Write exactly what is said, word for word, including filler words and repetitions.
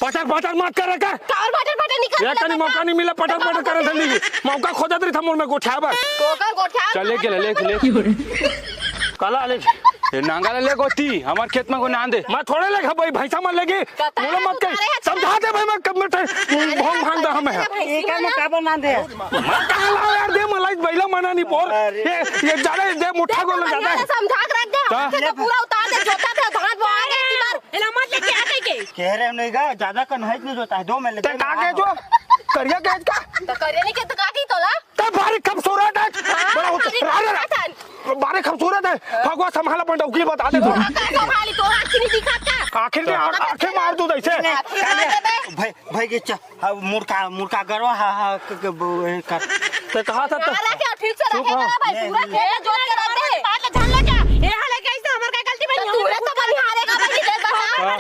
पटर पटर मत कर कर। काबर पटर पटर नहीं कर? ये कनी मौका नहीं मिला, पटर पटर करे धंधी। मौका खोजत रही था मोर में गोठिया बर। तो कर गोठिया चल, लेके ले, लेके, लेके। काला ले। ये नांगा ले, ले गोती, हमार खेत में को नांदे। मैं थोड़े लेके भाई, भैंसा मत लेके। बोलो मत कहीं। समझा दे भाई, मैं कब में भोंग भांग दा हमें। एकर में काबर नांदे? मैं कहाँ लाओ यार, दे मलाई बैला मना नहीं पोर। ये, ये ज्यादा दे, मुट्ठा को ले ज्यादा है। समझा के रख दे, का? हमसे तो पूरा उतार दे, जोता था, धान बोआ गए इस बार। एला मत लेके आ कहीं के। कह रहे नहीं गा, ज्यादा कन है नहीं जोता है, दो में ले ते दे। का के जो? करिया के का? तो करिया नहीं के तो का की तोला? ते भारी खूबसूरत है। हाँ, बड़ा होता भारी है। अरे, अरे, खूबसूरत है। बारे खूबसूरत है। भगवा संभाल अपन डौकी बता दे तो। का संभाली, तोरा आँखी नहीं दिखा का? आखिर में आ-, आँखें मार दूँ ऐसे। आँखी मार देबे। भाई, भाई के च-, हाँ, मुर्गा, मुर्गा गरवा, हाँ, हाँ, क-, क-, ब-, ए, कर। ते कहा था तो। यार, रखे, ठीक से चुप रखे हो। ना भाई, पूरा खेत जोत के रख दे। बात ध्यान लगा। ये हाल है कैसे, हमार का गलती बनी? तो तू रे तो बनिहारे का भाई, देख बता। हाँ।